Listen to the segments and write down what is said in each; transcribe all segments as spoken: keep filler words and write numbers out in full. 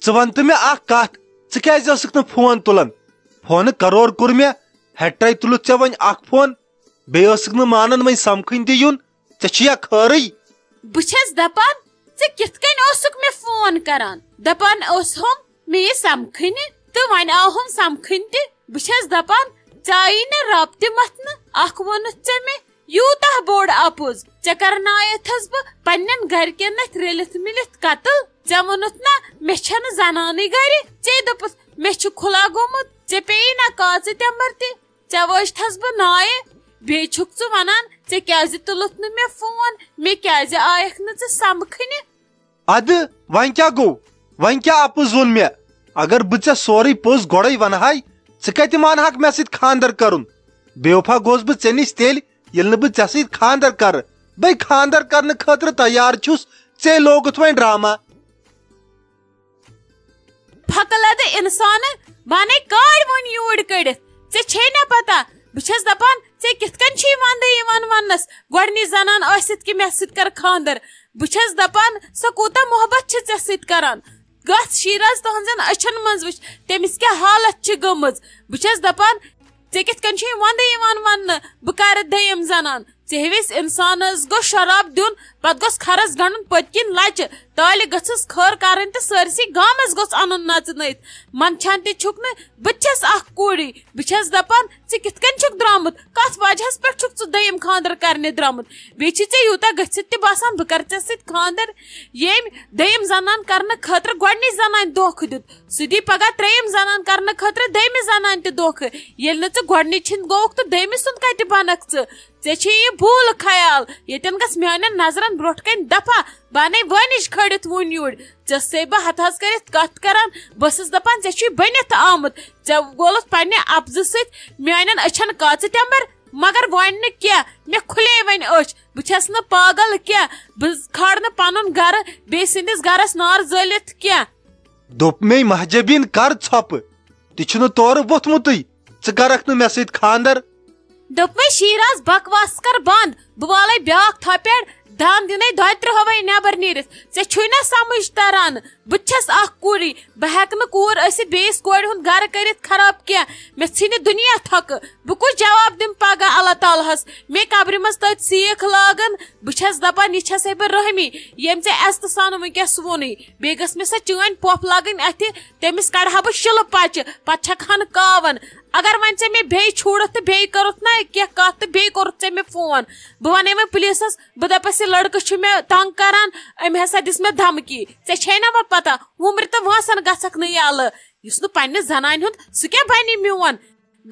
ژٕ وَن تہٕ مےٚ اکھ کتھ، ژٕ کیازِ ٲسٕکھ نہٕ فون تُلان؟ فونہٕ کرور کوٚر مےٚ، ہیٹرے تُلُتھ ژےٚ وۄنۍ اکھ فون، بیٚیہِ ٲسٕکھ نہٕ مانان وۄنۍ سمکھٕنۍ تہِ یُن۔ ژےٚ چھُیا خٲرٕے؟ بہٕ چھَس دَپان، ژٕ کِتھ کٔنۍ اوسُکھ مےٚ فون کران؟ دَپان اوسہوم مےٚ یہِ سمکھٕنہِ، تہٕ وۄنۍ آوہوم سمکھٕنۍ تہِ۔ بہٕ چھَس دَپان، ژےٚ آیی نہٕ رب تہِ مَتھنہٕ۔ اکھ ووٚنُتھ ژےٚ مےٚ یوٗتاہ بوٚڑ اَپُز، ژےٚ کرنایتھس بہٕ پننٮ۪ن گرِکٮ۪ن اَتھِ رٔلِتھ مِلِتھ قتل۔ ژےٚ ووٚنُتھ نہ، مےٚ چھَنہٕ زنانٕے گرِ۔ ژےٚ دوٚپُتھ مےٚ چھُ کھُلا گوٚمُت، ژےٚ پیٚیی نہ کاژٕ تٮ۪مبر تہِ۔ ژےٚ وٲجتھس بہٕ نایہِ۔ بیٚیہِ چھُکھ ژٕ ونان، ژےٚ کیازِ تُلُتھ نہٕ مےٚ فون؟ مےٚ کیازِ آیکھ نہٕ ژٕ سمکھنہِ؟ ادٕ وۄنۍ کیٛاہ گوٚو؟ وۄنۍ کیٛاہ اپُز ووٚن مےٚ؟ اگر بہٕ ژےٚ سورُے پوٚز گۄڈے ونہٕ ہاے، ژٕ کتہِ مانہٕ ہاکھ مےٚ سۭتۍ خانٛدر کرُن؟ بے وفا گوس بہٕ ژےٚ نِش تیٚلہِ، ییٚلہِ نہٕ بہٕ ژےٚ سۭتۍ خانٛدر کرٕ۔ بے خانٛدر کرنہٕ خٲطرٕ تیار چھُس، ژےٚ لوگُتھ وۄنۍ ڈرامہ۔ پھکہٕ لدٕ انسانہٕ، بنے کاڑ وۄنۍ یوٗرۍ کٔڑِتھ۔ ژےٚ چھے نہ پتہ، بہٕ چھَس دپان، ژےٚ کِتھ کٔنۍ چھُے وندٕ یِوان وننس، گۄڈنِچ زنان ٲسِتھ کہِ مےٚ سۭتۍ کر خانٛدر؟ بہٕ چھَس دپان، سۄ کوٗتاہ محبت چھِ ژےٚ سۭتۍ کران۔ گژھ شیراز تہنٛزن أچھن منٛز وٕچھ، تٔمِس کیٛاہ حالت چھِ گٔمٕژ۔ بہٕ چھَس دپان، ژےٚ کِتھ کٔنۍ چھُے وندٕ یِوان وننہٕ، بہٕ کرٕ دوٚیِم زنان؟ ژےٚ ہِوِس انسانس گوٚژھ شراب دیُن، پتہٕ گوٚژھ کھرس گنڈُن پٔتۍ کِنۍ لچہِ، تالہِ گٔژھٕس خٲر کرٕنۍ تہٕ سٲرسٕے گامس گوٚژھ انُن نژنٲیِتھ۔ منٛدچھان تہِ چھُکھ نہٕ، بہٕ تہِ چھَس اکھ کوٗرٕے۔ بہٕ چھَس دپان، ژٕ کِتھ کٔنۍ چھُکھ درٛامُت؟ کتھ وجہس پٮ۪ٹھ چھُکھ ژٕ دوٚیِم خانٛدر کرنہِ درٛامُت؟ بیٚیہِ چھُے ژےٚ یوٗتاہ گٔژھِتھ تہِ باسان، بہٕ کرٕ ژےٚ سۭتۍ خانٛدر، ییٚمۍ دوٚیِم زنان کرنہٕ خٲطرٕ گۄڈنِچ زنانہِ دھوکہٕ دیُت، سُہ دی پگاہ ترٛیٚیِم زنان کرنہٕ خٲطرٕ دوٚیمہِ زنانہِ تہِ دھوکہٕ۔ ییٚلہِ نہٕ ژٕ گۄڈنِچ ہِنٛد گوٚوُکھ تہٕ دوٚیمہِ سُنٛد کتہِ بنکھ ژٕ؟ ژےٚ چھے یہِ بھوٗلہٕ خیال، ییٚتٮ۪ن گژھ میانٮ۪ن نظرن برونٛٹھ کنہِ دفعہ، بہٕ انے وٲنِج کھٲلِتھ وُنۍ یوٗرۍ۔ ژےٚ سۭتۍ بہٕ ہتہٕ ہس کٔرِتھ کتھ کران، بہٕ ٲسٕس دپان، ژےٚ چھُے بٔنِتھ آمُت، ژےٚ گولُتھ پننہِ اپزٕ سۭتۍ میانٮ۪ن أچھن کاژٕ ٹٮ۪مبر۔ مگر وۄنۍ نہٕ کینٛہہ، مےٚ کھُلے وۄنۍ أچھ، بہٕ چھَس نہٕ پاگل کینٛہہ، بہٕ کھارٕ نہٕ پنُن گرٕ بیٚیہِ سٕنٛدِس گرس نار زٲلِتھ کینٛہہ۔ دوٚپ مے مہجبیٖن، کر ژھۄپہٕ، تہِ چھُنہٕ تورٕ ووٚتھمُتٕے، ژٕ کرکھ نہٕ مےٚ سۭتۍ خانٛدر۔ دوٚپمَے، شیراز، بکواس کر بنٛد، بہٕ والَے بیٛاکھ تھپٮ۪ڑ، دَند دِنے دۄیہِ ترٛہوَے نٮ۪بر نیٖرِتھ۔ ژےٚ چھُے نہ سمجھ تران، بہٕ تہِ چھَس اکھ کوٗرٕے، بہٕ ہٮ۪کہٕ نہٕ کوٗر ٲسِتھ بیٚیِس کورِ ہُنٛد گرٕ کٔرِتھ خراب کینٛہہ۔ مےٚ ژھٕنہِ دُنیا تھۄکہٕ، بہٕ کُس جواب دِمہٕ پگاہ اللہ تعالیٰ ہس؟ مےٚ قبرِ منٛز تٔتۍ سیٖکھ لاگن۔ بہٕ چھَس دپان، یہِ چھَسے بہٕ رحمی، ییٚمۍ ژےٚ عزتہٕ سان وٕنکیٚس ووٚنُے۔ بیٚیہِ گٔژھ مےٚ سۄ چٲنۍ پۄپھ لاگٕنۍ اتھِ، تٔمِس کڑہا بہٕ شِلہٕ پچہِ، پتہٕ چھکہن کاون۔ اگر وۄنۍ ژےٚ مےٚ بیٚیہِ چھوڑتھ تہٕ بیٚیہِ کٔرُتھ نہ کینٛہہ کتھ تہٕ بیٚیہِ کوٚرُتھ ژےٚ مےٚ فون، بہٕ ونَے وۄنۍ پُلیٖسس، بہٕ دپس، یہِ لڑکہٕ چھُ مےٚ تنگ کران، أمۍ ہسا دِژ مےٚ دھمکی۔ ژےٚ چھے نہ وۄنۍ پتہ، وُمرِ تہٕ وٲنٛسن گژھکھ نہٕ یلہٕ۔ یُس نہٕ پننہِ زنانہِ ہُنٛد، سُہ کیٛاہ بنہِ میون؟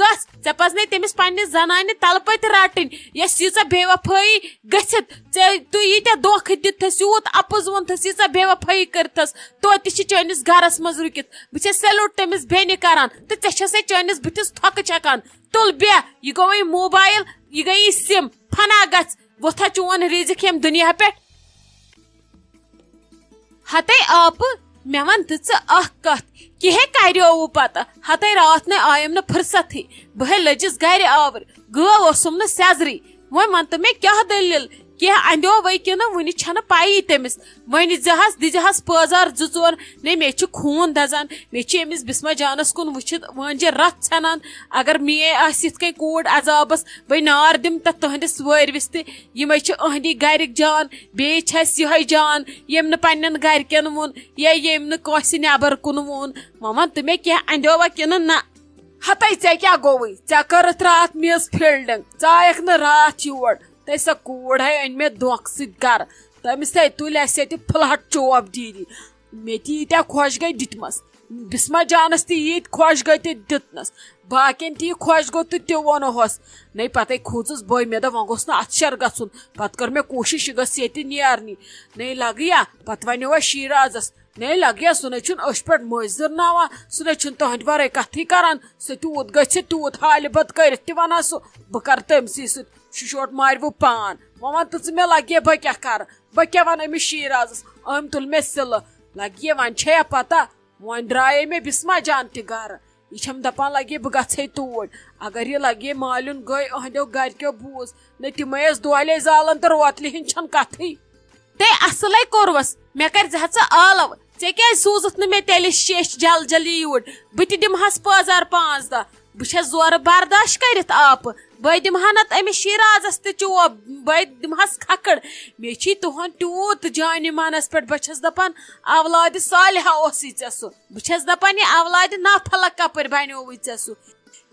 گژھ، ژےٚ پزنے تٔمِس پننہِ زنانہِ تلہٕ پٔتۍ رٹٕنۍ، یۄس ییٖژاہ بے وفٲیی گٔژھِتھ ژےٚ، تُہۍ ییٖتیٛاہ دھوکہٕ دِتتھس، یوٗت اپُز ووٚنتھس، ییٖژاہ بے وفٲیی کٔرتھس، توتہِ چھِ چٲنِس گرس منٛز رُکِتھ۔ بہٕ چھَس سیلوٹ تٔمِس بیٚنہِ کران تہٕ ژےٚ چھَسے چٲنِس بٕتھِس تھۄکہٕ چھکان۔ تُل بیٚہہ، یہِ گوٚوٕے موبایل، یہِ گٔیی سِم، فنا گژھ، وۄتھا چون رِزِق ییٚمہِ دُنیا پٮ۪ٹھ۔ ہتے آپہٕ، مےٚ وَن تہٕ ژٕ اکھ کتھ، کِہے کریووُ پتہٕ؟ ہتے راتھ نے آیم نہٕ فرصتھٕے، بہٕ ہے لٔجِس گرِ آور، گٲو ٲسٕم نہٕ سیزرٕے۔ وۄنۍ وَن تہٕ مےٚ کیٛاہ دٔلیٖل؟ کینٛہہ اندیو وے کِنہٕ وُنہِ چھَنہٕ پَیی تٔمِس؟ وۄنۍ زِہَس دِجہَس پٲزار زٕ ژور، نے مےٚ چھُ خوٗن دَزان، مےٚ چھُ أمِس بسمہ جانَس کُن وٕچھِتھ وٲنجہِ رَتھ ژھٮ۪نان۔ اگر میٲنۍ آسہِ یِتھ کٔنۍ کوٗر عذابَس، بے نار دِم تَتھ تُہٕنٛدِس وٲرۍوِس تہِ۔ یِمے چھِ أہنٛدی گرِکۍ جان، بیٚیہِ چھِ اَسہِ یِہوٚے جان، ییٚمۍ نہٕ پنٛنٮ۪ن گرِکٮ۪ن ووٚن یا ییٚمۍ نہٕ کٲنٛسہِ نٮ۪بر کُن ووٚن۔ وۄنۍ وَن تہٕ مےٚ کینٛہہ اندیو وَ کِنہٕ نہ؟ ہتے ژےٚ کیٛاہ گوٚوُے؟ ژےٚ کٔرٕتھ راتھ میٲنۍ فیٖلڈنگ، ژٕ آیکھ نہٕ راتھ یور۔ تہٕ سۄ کوٗر ہے أنۍ مےٚ دھوکہٕ سۭتۍ گرٕ۔ تٔمِس ہے تُلۍ اَسہِ ییٚتہِ فٕلَٹ چوب دیٖدی۔ مےٚ تہِ ییٖتیٛاہ خۄش گٔے دِتمَس۔ بسمہ جانَس تہِ ییٖتۍ خۄش گٔے تہٕ دیُتنَس۔ باقین تہِ یہِ خۄش گوٚو تہٕ تہِ ووٚنہوس۔ نَے پَتَے کھوٗژٕس بہٕ، مےٚ دوٚپ، وۄنۍ گوٚژھ نہٕ اَتھ شَر گژھُن۔ پَتہٕ کٔر مےٚ کوٗشِش، یہِ گٔژھ ییٚتہِ نیرنی۔ نَے لَگہٕ یا؟ پَتہٕ وَنیو اَسہِ شیٖرازَس۔ نَے لَگہٕ یا، سُہ نَے چھُنہٕ أچھ پٮ۪ٹھ مٔنٛزۍ زٕرناوان، سُہ نَے چھُنہٕ تُہٕنٛدِ وَرٲے کَتھٕے کَران۔ سُہ تیوٗت گٔژھِتھ، تیوٗت حالہِ بد کٔرِتھ تہِ وَنان سُہ، بہٕ کَرٕ تٔمۍ سٕے سۭتۍ۔ شِشوٹ مارِ وٕ پان۔ وۄنۍ وَن تہٕ ژٕ مےٚ، لَگہِ بہٕ کیٛاہ کَرٕ؟ بہٕ کیٛاہ وَنہٕ أمِس شیٖرازَس؟ أمۍ تُل مےٚ سِلہٕ۔ لَگہِ یہِ، وۄنۍ چھےٚ یا پَتہ؟ وۄنۍ درٛایے مےٚ بسمہ جان تہِ گرٕ۔ یہِ چھَم دَپان، لَگہِ بہٕ گژھٕ ہے توٗرۍ۔ اگر یہِ لَگہِ مالیُن گٔے، أہنٛدیو گرِکیو بوٗز، نہ تِمَے ٲس دۄہلے زالان تہٕ روتلہِ ہِنٛز چھَنہٕ کَتھٕے۔ تے اصلے کوٚروس، مےٚ کَرِ زِ ہا ژٕ آلو۔ ژےٚ کیٛازِ سوٗزُتھ نہٕ مےٚ تیٚلہِ شیٚچھ جل جلدی یوٗرۍ؟ بہٕ تہِ دِمہٕ ہس پٲزار پانٛژھ دَہ۔ بہٕ چھَس زورٕ برداش کٔرِتھ آپہٕ۔ بہٕ دِمہٕ ہا نتہٕ أمِس شیرازس تہِ چوب، بہٕ دِمہٕ ہس کھکھٕر۔ مےٚ چھی تُہُنٛد تیوٗت جانہِ منس پٮ۪ٹھ، بہٕ چھَس دپان، اولادِ صالحہ اوسُے ژےٚ سُہ۔ بہٕ چھَس دپان، یہِ اولادِ نافلہ کپٲرۍ بنیووُے ژےٚ سُہ؟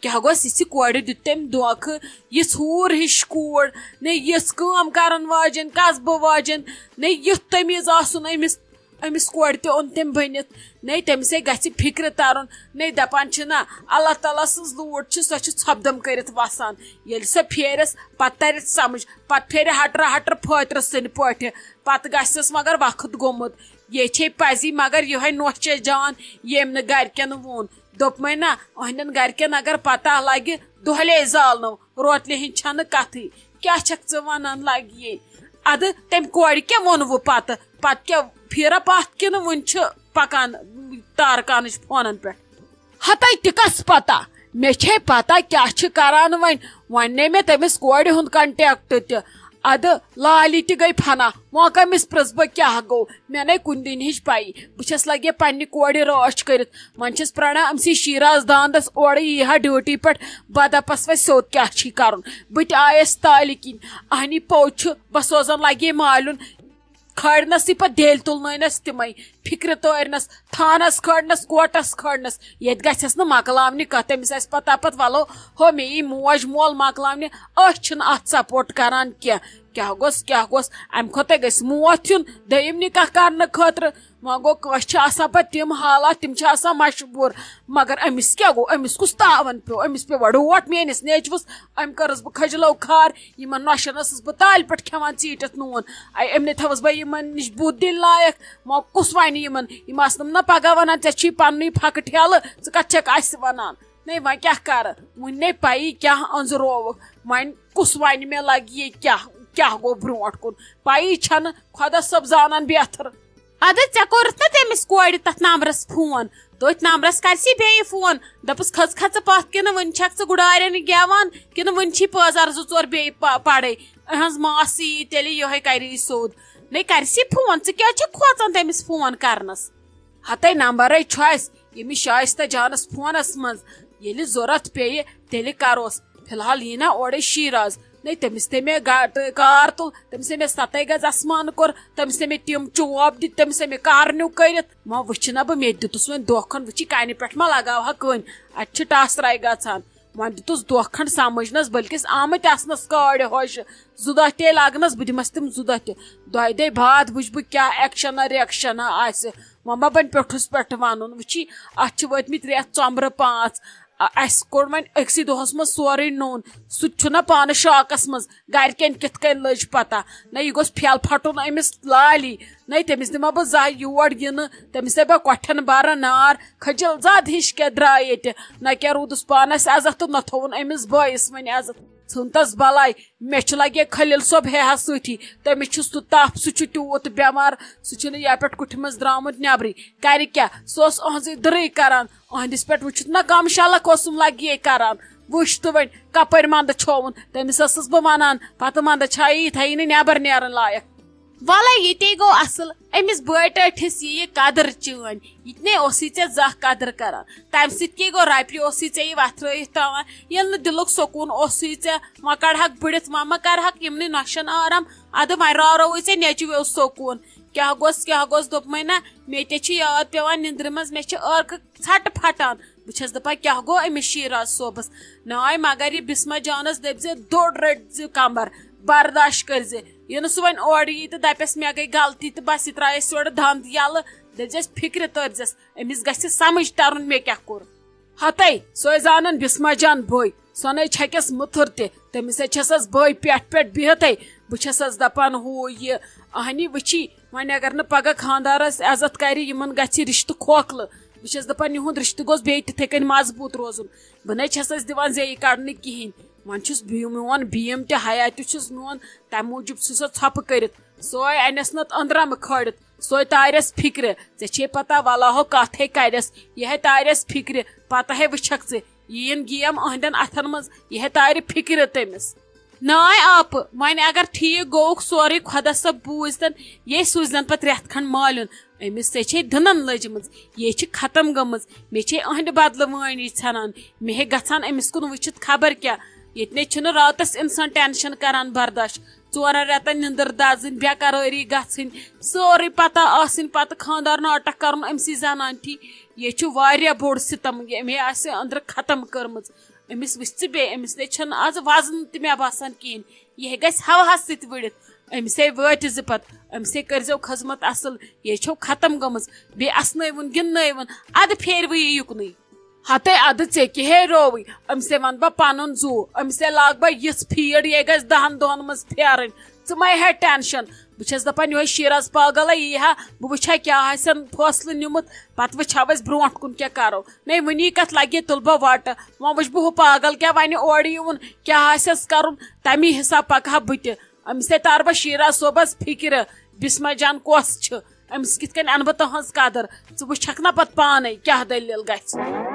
کیٛاہ گوٚژھ یِژھِ کورِ دیُت تٔمۍ دھوکہٕ؟ یِژھ ہوٗر ہِش کوٗر، نہ یِژھ کٲم کرن واجٮ۪ن، قصبہٕ واجٮ۪ن، نہ یُتھ تمیٖز آسُن أمِس۔ أمِس کورِ تہِ اوٚن تٔمۍ بٔنِتھ۔ نَے تٔمِس ہے گژھِ فِکرِ تَرُن۔ نَے دَپان چھِ نہ، اللہ تعالیٰ سٕنٛز لوٗٹھ چھِ، سۄ چھِ ژھۄپہٕ دم کٔرِتھ وَسان۔ ییٚلہِ سۄ پھیرٮ۪س، پَتہٕ تَرٮ۪س سَمٕجھ۔ پَتہٕ پھیرِ ہَٹرٕ ہَٹرٕ فٲطرٕ سٕنٛدِ پٲٹھۍ۔ پَتہٕ گژھٮ۪س مگر وقت گوٚمُت۔ یے چھے پَزی مگر یِہوٚے نوچہِ جان، ییٚمۍ نہٕ گرِکٮ۪ن ووٚن۔ دوٚپمَے نہ، أہنٛدٮ۪ن گرِکٮ۪ن اگر پَتہ لَگہِ، دۄہلے زالنو، روتلہِ ہٕنٛز چھَنہٕ کَتھٕے۔ کیٛاہ چھَکھ ژٕ وَنان لَگہِ یے؟ اَدٕ تٔمۍ کورِ کیٛاہ ووٚنوٕ پَتہٕ؟ پَتہٕ کیٛاہ پھیرا پَتھ کِنہٕ وُنہِ چھِ پَکان تارکانٕچ فونَن پٮ۪ٹھ؟ ہَتَے تہِ کَس پَتہ؟ مےٚ چھے پَتہ کیٛاہ چھِ کَران وۄنۍ۔ وۄنۍ نے مےٚ تٔمِس کورِ ہُنٛد contact تہِ۔ اَدٕ لالی تہِ گٔے فنا۔ وۄنۍ کٔمِس پرٛژھ بہٕ کیٛاہ گوٚو؟ مےٚ نے کُنہِ دِنہِ ہِچ پَیی۔ بہٕ چھَس لَگے پنٛنہِ کورِ رٲچھ کٔرِتھ۔ وۄنۍ چھَس پرٛاران أمسٕے شیٖراز داندَس اورٕ یی ہا duty پٮ۪ٹھ۔ بہٕ دَپَس وۄنۍ سیوٚد کیٛاہ چھی کَرُن۔ بہٕ تہِ آیَس تالہِ کِنۍ۔ اَہنی پوٚز چھُ، بہٕ سوزَن لَگے مالیُن۔ کھٲرنَسٕے پَتہٕ دٮ۪لہِ تُلنٲونَس تِمَے۔ فِکرِ تٲرنَس، تھانَس کھٲرنَس، کوٹَس کھٲرنَس۔ ییٚتہِ گژھٮ۪س نہٕ مۄکلاونہِ کَتھ۔ تٔمِس آسہِ پَتہ پَتہٕ وَلو، ہو مےٚ یی موج مول مۄکلاونہِ۔ أسۍ چھِنہٕ اَتھ support کَران کینٛہہ۔ کیٛاہ گوٚژھ، کیٛاہ گوٚژھ؟ اَمہِ کھۄتَے گژھِ موت ہیوٚن دوٚیِم نِکاح کَرنہٕ خٲطرٕ۔ وۄنۍ گوٚو، کٲنٛسہِ چھِ آسان پَتہٕ تِم حالات، تِم چھِ آسان مجبوٗر۔ مگر أمِس کیٛاہ گوٚو؟ أمِس کُس تاوَن پیوٚو؟ أمِس پیوٚو ڈوٹھ میٛٲنِس نیٚچوِس۔ أمۍ کٔرٕس بہٕ کھٔجلو خار۔ یِمَن نۄشَن ٲسٕس بہٕ تالہِ پٮ۪ٹھ کھٮ۪وان ژیٖٹِتھ نوٗن۔ اَے، أمۍ نے تھٲوٕس بہٕ یِمَن نِش بُتھ دِنۍ لایق۔ وۄنۍ کُس وَنہِ یِمَن؟ یِم آسنَم نہ پَگاہ وَنان، "ژےٚ چھی پَننُے پھَکہٕ ٹھیلہٕ، ژٕ کَتھ چھَکھ اَسہِ وَنان؟" نے، وۄنۍ کیٛاہ کَرٕ؟ وٕنہِ نے پَیی کیٛاہ أنٛزرووُکھ۔ وۄنۍ کُس وَنہِ مےٚ لَگہِ یہِ کیٛاہ، کیٛاہ گوٚو برٛونٛٹھ کُن؟ پَیی چھَنہٕ، خۄدا صٲب زانان بہتر۔ اَدٕ ژےٚ کوٚرُتھ نا تٔمِس کورِ تَتھ نمبرَس فون؟ تٔتھۍ نمبرَس کَر سی بیٚیہِ فون۔ دوٚپُس، "کھٔژ کھژٕ پَتھ کِنہٕ وٕنہِ چھَکھ ژٕ گُڈارٮ۪ن گٮ۪وان کِنہٕ وٕنہِ چھی پٲزار زٕ ژور بیٚیہِ پَ-، پَڑے؟ أہٕنٛز ماسی یی تیٚلہِ یِہوٚے کَری سیوٚد۔ نے کَر سی فون، ژٕ کیٛازِ چھَکھ کھوژان تٔمِس فون کَرنَس؟" ہَتَے نمبرَے چھُ اَسہِ ییٚمِس شایستہ جانَس فونَس منٛز۔ ییٚلہِ ضوٚرَتھ پیٚیہِ، تیٚلہِ کَروس۔ فی الحال یی نا اورَے شیٖراز۔ نے تٔمِس تہِ مےٚ گا-، کار تُل، تٔمِس تہِ مےٚ سَتَے گز آسمان کوٚر، تٔمِس تہِ مےٚ تِم چوب دِتۍ، تٔمِس تہِ مےٚ کارنیو کٔرِتھ۔ وۄنۍ وٕچھِ نا بہٕ، مےٚ تہِ دیُتُس وۄنۍ دۄکھن، وٕچھِ کَنہِ پٮ۪ٹھ ما لگاوہا کٔنۍ، اَتہِ چھِ ٹاسراے گژھان۔ وۄنۍ دیُتُس دۄکھن سمجھنس، بلکِس آمٕتۍ آسنس کاڑِ ہۄش، زٕ دۄہ تہِ لگنس، بہٕ دِمس تِم زٕ دۄہ تہِ۔ دۄیہِ دۄہہِ بعد وٕچھِ بہٕ کیٛاہ ایکشنا ریکشنا آسہِ۔ وۄنۍ ما بنہِ پیوٚٹھُس پٮ۪ٹھ ونُن، وٕچھی، اتھ چھِ وٲتمٕتۍ رٮ۪تھ ژۄمبرٕ پانٛژھ۔ ا-، اسہِ کوٚڑ وۄنۍ أکسٕے دۄہس منٛز سورُے نوٚن۔ سُہ تہِ چھُنہ پانہٕ شاکس منٛز، گرِکٮ۪ن کِتھ کٔنۍ لٔج پتہ۔ نہ یہِ گوٚژھ پھیل پھٹُن أمِس لالی، نہ تٔمِس دِمہ بہٕ زانٛہہ یور یِنہٕ، تٔمِس دپہ بہٕ کۄٹھٮ۪ن بارہ نار، کھجل زاد ہِش کیٛاہ درٛاے ییٚتہِ۔ نہ کیٛاہ روٗدُس پانس عزت تہٕ نہ تھووُن أمِس بٲیِس وۄنۍ عزت۔ ژھٕن تس بلاے، مےٚ چھُ لگے خلیل صٲب ہے ہا سۭتی، تٔمِس چھُ سُہ تپھ، سُہ چھُ تیوٗت بٮ۪مار، سُہ چھُنہٕ یپہ پٮ۪ٹھ کُٹھِ منٛز درٛامُت نٮ۪برٕے۔ کرِ کیٛاہ؟ سُہ اوس أہنٛزٕے دٕرٕے کران، أہنٛدِس پٮ۪ٹھ وٕچھِتھ نہ کم شلک اوسُم لگے کران۔ وٕچھ تہٕ وۄنۍ کپٲرۍ منٛدٕ چھووُن؟ تٔمِس ٲسٕس بہٕ ونان، پتہٕ منٛدٕ چھایی تھایی نہٕ نٮ۪بر نیرن لایق۔ ولے یہِ تے گوٚو اصل، أمِس بٲے ٹٲٹھِس یہِ یہِ قدر چٲنۍ، یہِ تہِ نے اوسُے ژےٚ زانٛہہ قدر کران۔ تمہِ سۭتۍ کے گوٚو؟ رۄپیہِ اوسُے ژےٚ یہِ وتھرٲیِتھ تھاوان، ییٚلہِ نہٕ دِلُک سکوٗن اوسُے ژےٚ۔ وۄنۍ کڑہکھ بٔڑِتھ، وۄنۍ ما کرہکھ یِمنٕے نۄشن آرام؟ ادٕ وۄنۍ راورووُے ژےٚ نیٚچویو سکوٗن۔ کیٛاہ گوٚژھ، کیٛاہ گوٚژھ، دوٚپمَے نہ، مےٚ تہِ چھِ یاد پٮ۪وان نِندرِ منٛز، مےٚ چھِ عٲرقہٕ ژھٹہٕ پھٹان۔ بہٕ چھَس دَپان، کیٛاہ گوٚو أمِس شیٖراز صٲبَس؟ ناے، مگر یہِ بِسمہ جانَس دٔپۍ زِ، دوٚر رٔٹۍ زِ کمر، برداش کٔرۍ زِ۔ یہِ نہٕ سُہ وۄنۍ اورٕ یی تہٕ دَپٮ۪س، مےٚ گٔے غلطی تہٕ بَس، یہِ ترٛایَس یورٕ دَنٛد یَلہٕ، دٔپۍزٮ۪س، فِکرِ تٔرۍزٮ۪س، أمِس گژھِ سَمٕجھ تَرُن مےٚ کیٛاہ کوٚر۔ ہتَے، سۄے زانن بسمہ جان بٲے، سۄ نے چھکٮ۪س مُتھُر تہِ، تٔمِس ہے چھسس بٲے پٮ۪ٹھ پٮ۪ٹھ بِہتھے۔ بہٕ چھسس دپان، ہُہ یہِ، اہنی وٕچھی، وۄنۍ اگر نہٕ پگاہ خاندارس عزت کرِ، یِمن گژھِ رشتہٕ کھوکھلہٕ۔ بہٕ چھس دپان، یِہُنٛد رشتہٕ گوٚژھ بیٚیہِ تِتھے کٔنۍ مضبوٗط روزُن۔ بہٕ نے چھسس دِوان زیٚیہِ کڑنہٕ کِہینۍ۔ وۄنۍ چھُس بہٕ میون بیم تہِ حیات تہِ چھُس میون، تمہِ موٗجوٗب چھُ سۄ ژھۄپہٕ کٔرِتھ۔ سۄے انٮ۪س نتہٕ أنٛدرمہٕ کھٲلِتھ۔ سۄے تارٮ۪س فِکرِ۔ ژےٚ چھے پتہ، ولاہو کتھ ہے کرٮ۪س، یہِ ہے تارٮ۪س فِکرِ۔ پتہ ہے وٕچھکھ ژٕ، یِیِن گیم أہنٛدٮ۪ن اتھن منٛز، یہِ ہے تارِ فِکرِ تٔمِس۔ ناے آپہٕ، وۄنۍ اگر ٹھیٖک گوٚوُکھ سورُے، خۄدا صٲب بوٗزتن، یے سوٗزتن پتہٕ رٮ۪تھ کھنٛڈ مالیُن۔ أمِس ژےٚ چھے دٕنن لٔجمٕژ، یے چھِ ختم گٔمٕژ، مےٚ چھے أہنٛدِ بدلہٕ وٲنی ژھٮ۪نان۔ مےٚ ہے گژھان أمِس کُن وٕچھِتھ خبر کیٛاہ۔ ییٚتہِ نے چھُنہٕ راتس انسان ٹینشن کران برداش۔ ژورن رٮ۪تن نِندٕر دزٕنۍ، بے قرٲری گژھٕنۍ، سٲرٕے پتہ آسٕنۍ، پتہٕ خانٛدار ناٹک کرُن أمسٕے زنان ٹھی۔ یے چھُ واریاہ بوٚڑ ستم، ییٚمۍ آسہِ أنٛدرٕ ختم کٔرمٕژ۔ أمِس وٕچھ ژٕ بیٚیہِ، أمِس نے چھَنہٕ آز وزن تہِ مےٚ باسان کِہیٖنۍ۔ یہِ ہے گژھِ ہوہَس سۭتۍ وٕڑِتھ۔ أمِس ہے وٲتۍ زِ پَتہٕ، أمِس ہے کٔرۍزیو خدمت اَصٕل۔ یے چھو ختم گٔمٕژ۔ بیٚیہِ اَسنٲوُن، گِنٛدنٲوُن، اَدٕ پھیرِ وٕ یہِ یُکنُے۔ ہَتَے اَدٕ ژےٚ کہِ ہے رووٕے۔ أمِس ہے وَنہٕ بہٕ پَنُن زُو۔ أمِس ہے لاگ بہٕ یِژھ فیٖڈ، یے گژھِ دَہَن دۄہَن منٛز پھیرٕنۍ۔ ژٕ مَے ہے ٹٮ۪نشَن۔ بہٕ چھَس دَپان، یِہوٚے شیٖراز پاگل ہے یی ہا، بہٕ وٕچھِ ہا کیٛاہ آسٮ۪ن فٲصلہٕ نیوٗمُت، پَتہٕ وٕچھِ ہا أسۍ برٛونٛٹھ کُن کیٛاہ کَرو۔ نے، وٕنی کَتھ لَگہِ تُلہٕ بہٕ وَٹہٕ۔ وۄنۍ وٕچھ بہٕ ہُہ پاگل کیٛاہ وَنہِ اورٕ یِوُن، کیٛاہ آسٮ۪س کَرُن، تَمی حِساب پَکہٕ ہا بہٕ تہِ۔ أمِس ہے تارٕ بہٕ شیٖراز صٲبَس فِکرِ، بِسمہ جان کۄس چھِ، أمِس کِتھ کٔنۍ اَنہٕ بہٕ تٕہٕنٛز قدٕر؟ ژٕ وٕچھَکھ نہ پَتہٕ پانَے کیٛاہ دٔلیٖل گژھِ۔